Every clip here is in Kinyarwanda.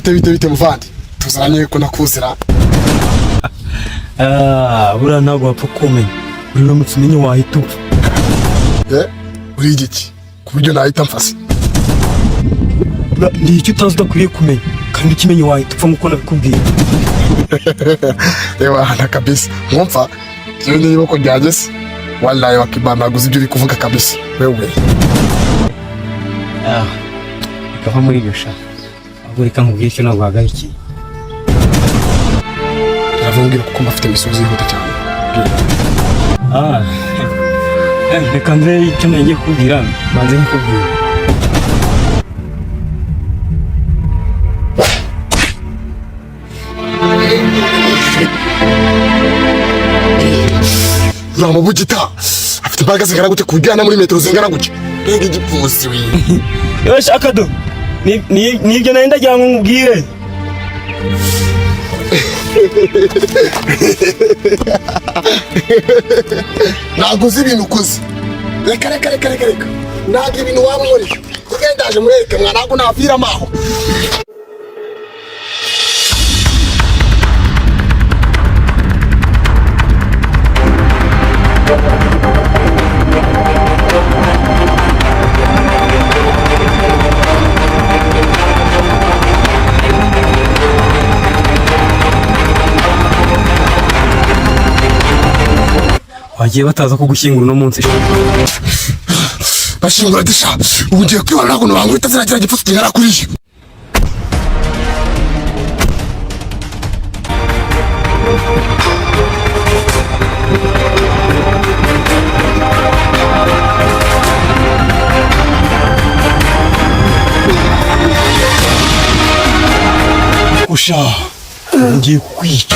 Bite bite bite muvandi, tuzanye ko nakuzira. Ah, buriya ntabwo wapfa kumenya, uri uramutse umenye wahita upfa. Eh, uri igiki ku buryo nahita mfasa? Buriya ni icyo utazi udakwiriye kumenya, kandi ukimenye wahita upfa nk'uko nabikubwiye. Ewa na kabisa nkumva iyo ni iboko ryanjye se, wallahi wakibana naguze ibyo uri kuvuga kabisa wewe. Ah, reka va muri iryo sha, ahubwo reka nkubwire icyo naguhagarikiye. Ndavumbwira kuko mbafite imisozi yihuta cyane. Ah, reka nze icyo ngiye kukubwira manze nkikubwira. Uriya mubugita afite imbaraga zingana gute ku buryo yana muri metero zingana gutya? Mbega igipfunsi we! Yewe shakado, nibyo nari ndagira ngo nkubwire. Ntabwo uzi ibintu ukoze. Reka reka reka reka reka, ntabwo ibintu waba unkoreye kuko ndaje mureke mwa, ntabwo naviramo aho. Wagiye bataza kugushyingura uno munsi sha. Bashingura disha, ubu ngiye kwibona, ntabwo nabangwita ziragira igipfunsi kingana kuriya. Usha, ngiye kukwica.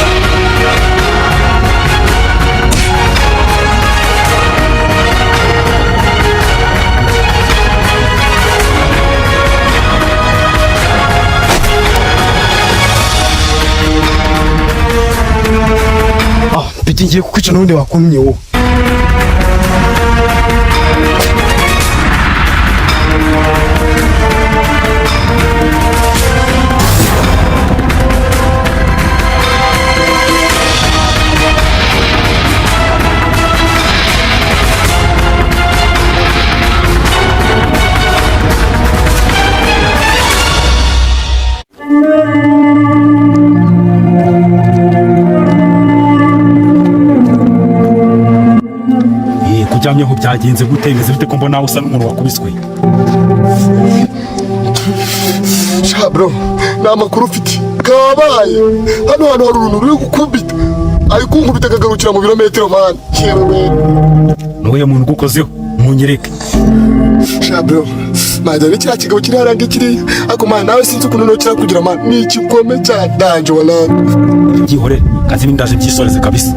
Ah, peti, ngiye kukwica n'ubundi wakumye wowe. Eh, kuryamyeho byagenze gute? Bimeze bite ko mbona usa n'umuntu wakubiswe? Sha bro, nta makuru ufite, kabaye hano hantu hari uruntu ruri gukubita, ari kunkubita akagarukira mu birometero man, yewe. Nuwe muntu ugukozeho? Munyereke. Sha bro, majya ni kiriya kigabo kiri hariya ngikiriya, ariko man nawe sinzi ukuntu nokira kugira man, ni ikigome cya danje wallahi. Byihorere kazi n'indaje byisoreze kabisa.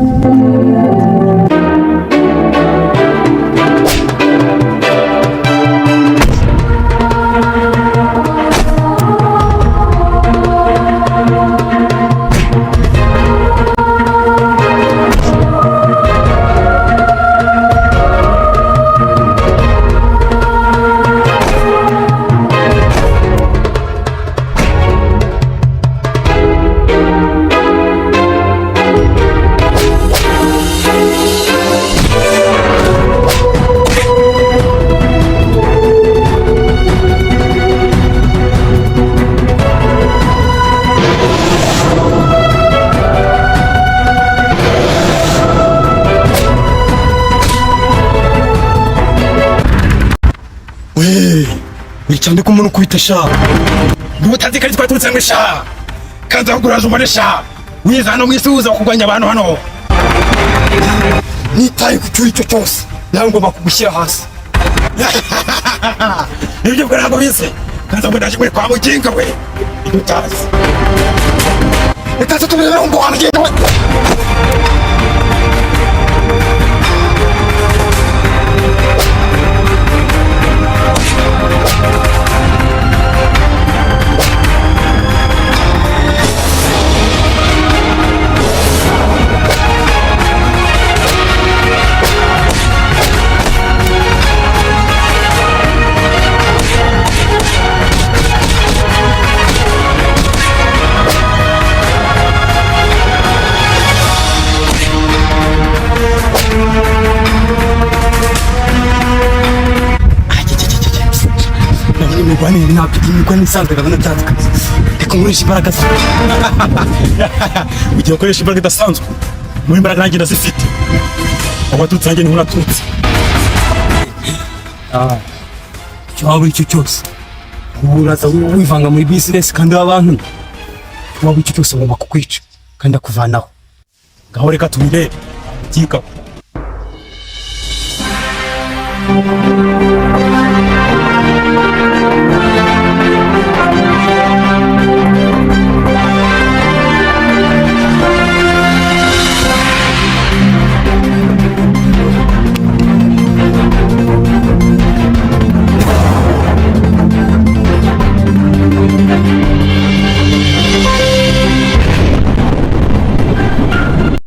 We, ni cyane ko umuntu ukubita sha. Utazi ko ari twaturutse ngo sha, kandi ahubwo uraje ubone sha, wiza hano mu isi uza kurwanya abantu hano. Nitaye ku cyo uri cyo cyose, nawe ngomba kugushyira hasi. Ibyo bwo ntabwo bize, kandi ahubwo ndaje muri kwa muginga we, ibyo utazi. Reka se tubirebere ngo wagenda we. Imirwanire ntabwo imirwanire isanzwe, ndabona byanze kabisa. Reka nkoreshe imbaraga zawe. Ugiye gukoresha imbaraga idasanzwe? Muri imbaraga nanjye ndazifite. Aho waturutse nanjye niho naturutse. Icyo waba uri cyo cyose, uraza wivanga muri business kandi w'abantu. Icyo waba uri cyo cyose, ngomba kukwica kandi ndakuvanaho. Ngaho reka tubirebe. Byika.